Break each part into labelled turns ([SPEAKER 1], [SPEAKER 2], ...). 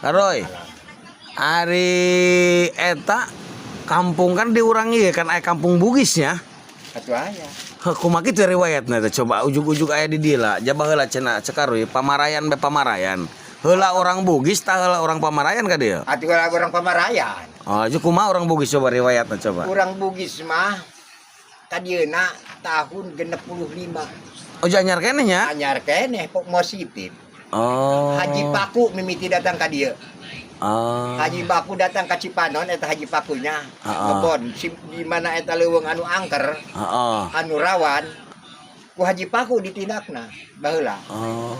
[SPEAKER 1] Karoy. Ari eta kampung kan di urang ieu kan aya kampung Bugisnya.
[SPEAKER 2] Atuh aya.
[SPEAKER 1] Heuh, kumaha kitu riwayatna teh, coba ujug-ujug aya di dieu lah. Jaba heula cenah cek Karoy, Pamarayan be Pamarayan. Heula orang Bugis tah heula orang Pamarayan ka dieu?
[SPEAKER 2] Atuh heula orang Pamarayan.
[SPEAKER 1] Oh, ju kumaha orang Bugis, coba riwayatna coba.
[SPEAKER 2] Urang Bugis mah kadieuna tahun 65.
[SPEAKER 1] Oh, anyar keneh nya?
[SPEAKER 2] Anyar keneh positif.
[SPEAKER 1] Oh.
[SPEAKER 2] Haji Paku mimiti datang ka dieu.
[SPEAKER 1] Oh.
[SPEAKER 2] Haji Paku datang ka Cipanon eta Haji Pakunya. Kebon di mana eta leuweung anu angker, anu rawan ku Haji Paku ditindakna baheula.
[SPEAKER 1] Oh.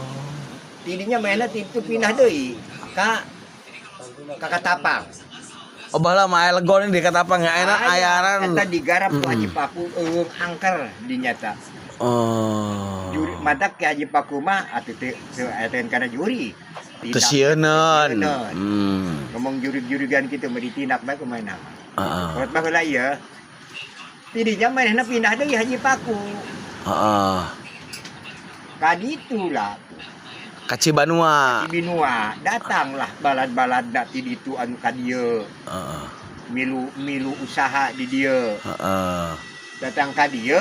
[SPEAKER 2] Tidinya mainna ti itu pindah deui ka Katapang.
[SPEAKER 1] Oh, baheula mah aya legon di Katapang ya, ayeuna ayaran.
[SPEAKER 2] Eta digarap ku Haji Paku euweung angker di nyata.
[SPEAKER 1] Oh.
[SPEAKER 2] Juri matak ki Haji Paku mah atuh teu teu eta kana juri.
[SPEAKER 1] Teu sieuneun.
[SPEAKER 2] Sieuneun. Ngomong jurig-jurigan kitu mah ditindak bae kumaha. Kolot baheula ieu. Tidinya manehna pindah deui Haji Paku. Ka ditu lah.
[SPEAKER 1] Ka Cibanua.
[SPEAKER 2] Cibinua datanglah balad-balad ti ditu anu ka dieu. Milu milu usaha di dieu. Datang ka dieu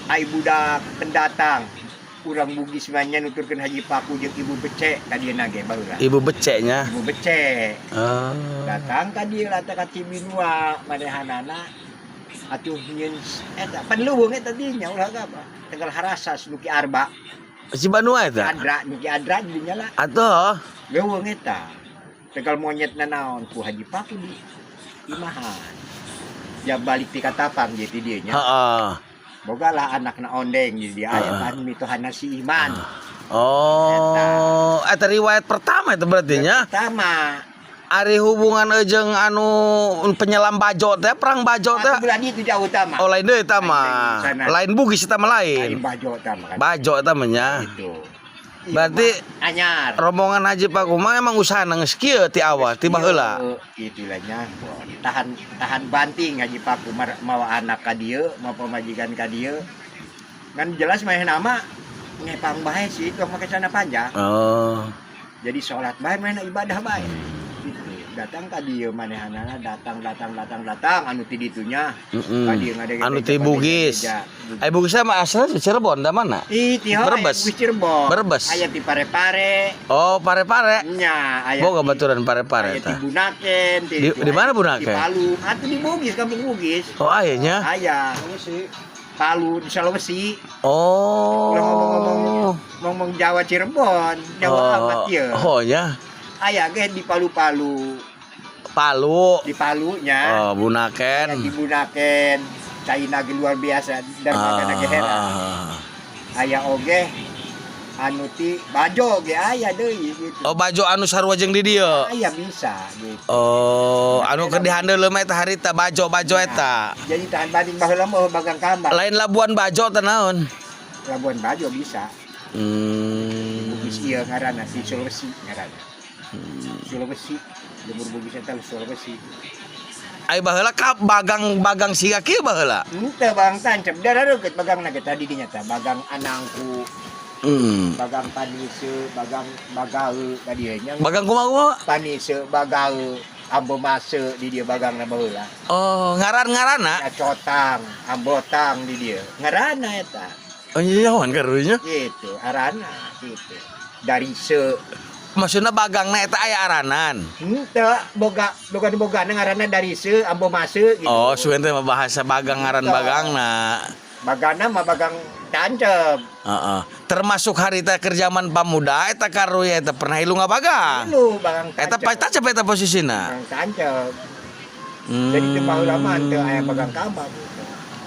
[SPEAKER 2] ai budak pendatang urang Bugis mah nya nuturkeun Haji Paku jeung Ibu Becek ka dieu ge baheula.
[SPEAKER 1] Ibu Beceknya.
[SPEAKER 2] Ibu Becek.
[SPEAKER 1] Oh.
[SPEAKER 2] Datang ka dieu lah ka Cibinua manehanana atuh nyieun eta pan leuweung eta dinya ulah apa. Tegal harasas nu Ki Arba.
[SPEAKER 1] Cibanua eta?
[SPEAKER 2] Adra nu Ki Adra di dinya lah.
[SPEAKER 1] Atuh.
[SPEAKER 2] Leuweung eta. Tegal monyet na naon ku Haji Paku di imahan. Ya balik ti Katapang jadi dieu nya. Bogalah anakna ondeng jadi dia aya pan mitohana si Iman.
[SPEAKER 1] Oh, eta riwayat pertama itu berarti nya.
[SPEAKER 2] Pertama.
[SPEAKER 1] Ari hubungan jeung anu penyelam Bajo teh, perang Bajo teh.
[SPEAKER 2] Atuh bulan itu jauh utama.
[SPEAKER 1] Oh, lain deui eta mah.
[SPEAKER 2] Lain.
[SPEAKER 1] Lain Bugis eta mah
[SPEAKER 2] Lain
[SPEAKER 1] lain.
[SPEAKER 2] Bajo utama kan.
[SPEAKER 1] Bajo eta mah nya.
[SPEAKER 2] Gitu.
[SPEAKER 1] Berarti
[SPEAKER 2] anyar.
[SPEAKER 1] Rombongan Haji Paku mah emang usaha geus kieu ti awal, ti baheula.
[SPEAKER 2] Itulahnya tahan tahan banting Haji Paku mawa anak ka dieu, mawa pamajikan ka dieu. Kan jelas mah nama ngepang bae sih tong make celana panjang.
[SPEAKER 1] Oh.
[SPEAKER 2] Jadi sholat bae mana ibadah bae. Gitu. Datang ka dieu manehanana datang datang datang datang anu ti ditunya. Ka dieu ngadege.
[SPEAKER 1] Anu ti Bugis. Ai Bugis mah asalnya Cirebon da mana?
[SPEAKER 2] Ih, ti
[SPEAKER 1] Brebes.
[SPEAKER 2] Bugis Cirebon.
[SPEAKER 1] Brebes.
[SPEAKER 2] Aya ti Parepare.
[SPEAKER 1] Oh, Parepare.
[SPEAKER 2] Nya, aya
[SPEAKER 1] Boga baturan Parepare
[SPEAKER 2] aya ti
[SPEAKER 1] eta.
[SPEAKER 2] Bunaken,
[SPEAKER 1] Di mana Bunaken?
[SPEAKER 2] Di Palu. Atuh di Bugis, kampung Bugis.
[SPEAKER 1] Oh, aya nya.
[SPEAKER 2] Aya. Palu di Sulawesi.
[SPEAKER 1] Oh.
[SPEAKER 2] Ulah ngomong-ngomong ngomong Jawa Cirebon, Jawa amat ya.
[SPEAKER 1] Oh, nya.
[SPEAKER 2] Aya ge di Palu-Palu,
[SPEAKER 1] Palu.
[SPEAKER 2] di Palu nya.
[SPEAKER 1] Oh, Bunaken.
[SPEAKER 2] Aya di Bunaken, China ge luar biasa dan makan ge heran. Aya oge anu ti Bajo ge aya deui gitu.
[SPEAKER 1] Oh, Bajo anu sarua jeung di dieu.
[SPEAKER 2] Aya bisa gitu.
[SPEAKER 1] Oh, anu keur dihandeuleuh mah eta harita Bajo-bajo eta.
[SPEAKER 2] Jadi tahan banding baheula mah bagang kambang.
[SPEAKER 1] Lain Labuan Bajo teh naon?
[SPEAKER 2] Labuan Bajo bisa. Bugis ieu ngaranna si Sulawesi ngaranna. Sulawesi, lembur Bugis eta Sulawesi.
[SPEAKER 1] Ai baheula ka bagang-bagang siga kieu baheula?
[SPEAKER 2] Henteu bagang tancep, darah deukeut bagangna ge tadi dinya tah, bagang anangku, bagang panise, bagang bagae ka dieu nya.
[SPEAKER 1] Bagang kumaha kumaha?
[SPEAKER 2] Panise, bagae, ambo mase di dieu bagangna baheula.
[SPEAKER 1] Oh, ngaran-ngaranna?
[SPEAKER 2] Ya cotang, ambotang di dieu. Ngaranna eta.
[SPEAKER 1] Oh, iya nyahoan karunya.
[SPEAKER 2] Gitu, arana gitu. Dari se
[SPEAKER 1] Maksudna bagangna eta aya aranan.
[SPEAKER 2] Henteu boga boga boga ngaranna dari se ambo mase gitu.
[SPEAKER 1] Oh, suwen teh mah bahasa bagang ngaran bagangna.
[SPEAKER 2] Bagana mah bagang tancep.
[SPEAKER 1] Heeh. Termasuk harita keur zaman pamuda eta karuya eta pernah hilu ngabagang.
[SPEAKER 2] Lu bagang
[SPEAKER 1] Eta
[SPEAKER 2] tancep.
[SPEAKER 1] pas tancep eta posisina.
[SPEAKER 2] Bagang tancep. Jadi teu baheula mah teu aya bagang kambang.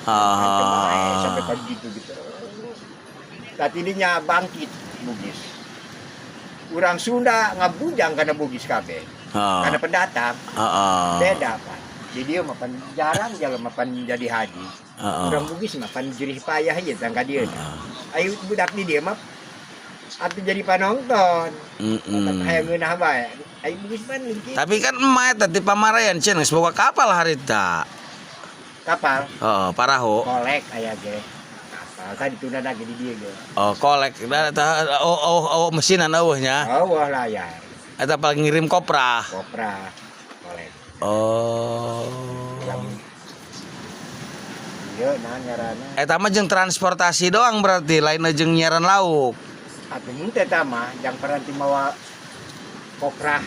[SPEAKER 2] Tancep bae sampai pagi gitu gitu. Tadi dinya bangkit Bugis. Urang Sunda ngabujang karena Bugis kabeh. Karena pendatang. Beda pan. Jadi dia mah pan jarang jalan mah pan jadi haji. Urang Bugis mah pan jerih payah aja tangka dia. Ayo budak di dia mah atuh jadi panonton. Hayang ngeunah bae. Ayo Bugis pan kitu.
[SPEAKER 1] Tapi kan emak eta ti Pamarayan cenah geus boga kapal harita.
[SPEAKER 2] Kapal.
[SPEAKER 1] Oh, parahu.
[SPEAKER 2] Kolek aya ge. Kapal tadi tunda lagi di dia ge.
[SPEAKER 1] Oh, kolek. Da, oh, oh, oh, mesinan eueuh nya.
[SPEAKER 2] Oh, layar.
[SPEAKER 1] Eta paling ngirim koprah.
[SPEAKER 2] Koprah oleh.
[SPEAKER 1] Oh.
[SPEAKER 2] Lamun ieu naon ngaranna?
[SPEAKER 1] Eta mah jeung transportasi doang berarti, lain jeung nyiaran lauk.
[SPEAKER 2] Atuh henteu eta mah jang peranti mawa koprah.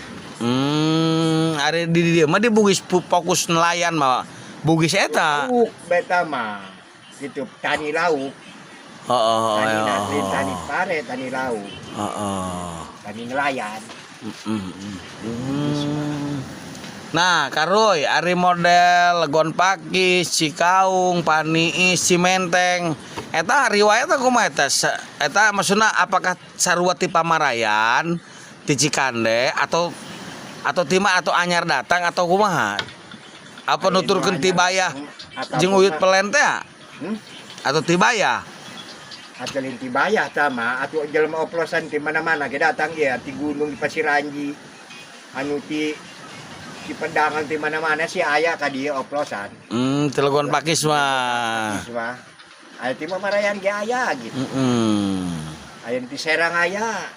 [SPEAKER 1] Ari di dieu mah di Bugis fokus nelayan mah. Bugis eta.
[SPEAKER 2] Lauk beta mah gitu, tani lauk.
[SPEAKER 1] Heeh.
[SPEAKER 2] Tani nasi, tani pare, tani lauk, tani nelayan.
[SPEAKER 1] Nah, Karuy, ari model Legon Pakis, Cikaung, Paniis, Cimenteng. Eta riwayatna kumaha eta? Eta maksudna apakah sarua ti Pamarayan, ti Cikande atau tima atau anyar datang atau kumaha? Apa
[SPEAKER 2] Ari
[SPEAKER 1] nuturkeun
[SPEAKER 2] nu
[SPEAKER 1] ti
[SPEAKER 2] anyar
[SPEAKER 1] Bayah
[SPEAKER 2] atau
[SPEAKER 1] jeung Uyut
[SPEAKER 2] kumaha?
[SPEAKER 1] Pelen teh?
[SPEAKER 2] Hmm?
[SPEAKER 1] Atau ti Bayah?
[SPEAKER 2] Atau lain ti Bayah tah mah atuh jelema oplosan ti mana-mana ge datang ya, ti gunung, di Pasiranji, anu ti ti Pedangan, ti mana-mana sih aya ka dieu oplosan.
[SPEAKER 1] Ti Legon Pakis mah.
[SPEAKER 2] Pakis mah aya, ti Pamarayan ge aya gitu. Aya ti Serang aya,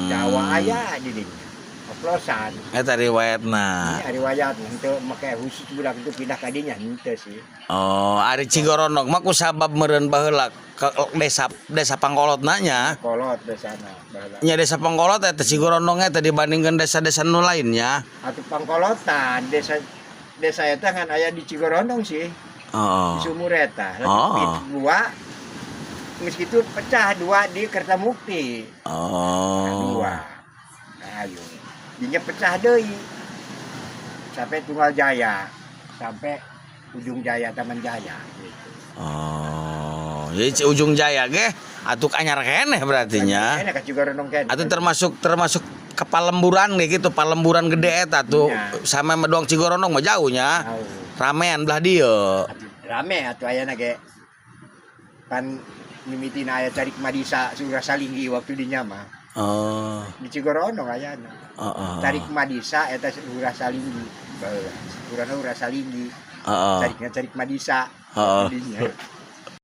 [SPEAKER 2] Jawa aya di dinya oplosan.
[SPEAKER 1] Eta riwayatna.
[SPEAKER 2] Ini riwayat henteu make khusus budak itu pindah ka dinya, henteu sih.
[SPEAKER 1] Oh, ari Cigorondong mah kusabab meureun baheula ke desa desa Pangkolotna nya.
[SPEAKER 2] Kolot desana baheula.
[SPEAKER 1] Nya desa Pangkolot eta Cigorondong eta dibandingkan desa-desa nu lainnya.
[SPEAKER 2] Atuh Pangkolotan desa desa eta kan aya di Cigorondong sih.
[SPEAKER 1] Oh.
[SPEAKER 2] Di sumur eta.
[SPEAKER 1] Oh.
[SPEAKER 2] Dua geus kitu pecah dua di Kertamukti.
[SPEAKER 1] Oh.
[SPEAKER 2] Dua. Ayo. Dinya pecah deui. Sampai Tunggal Jaya, sampai Ujung Jaya, Taman Jaya gitu.
[SPEAKER 1] Oh. Jadi Ujung Jaya ge atuh anyar keneh berarti nya.
[SPEAKER 2] Enak ka Cigorondong keneh.
[SPEAKER 1] Atau termasuk termasuk ke Palemburan kayak gitu, Palemburan gede eta tuh
[SPEAKER 2] Iya.
[SPEAKER 1] sama doang Cigorondong mah jauhnya.
[SPEAKER 2] Jauh.
[SPEAKER 1] Ramean belah dieu.
[SPEAKER 2] Atuh rame atuh ayana ge. Pan mimitina aya Carik Madisa Surah Salinggi waktu dinya mah.
[SPEAKER 1] Oh.
[SPEAKER 2] Di Cigorondong ayana.
[SPEAKER 1] Heeh.
[SPEAKER 2] Carik Madisa eta Surah Salinggi. Baheula. Surahna Surah Salinggi.
[SPEAKER 1] Heeh.
[SPEAKER 2] Carikna Carik Madisa.
[SPEAKER 1] Heeh.
[SPEAKER 2] Dinya.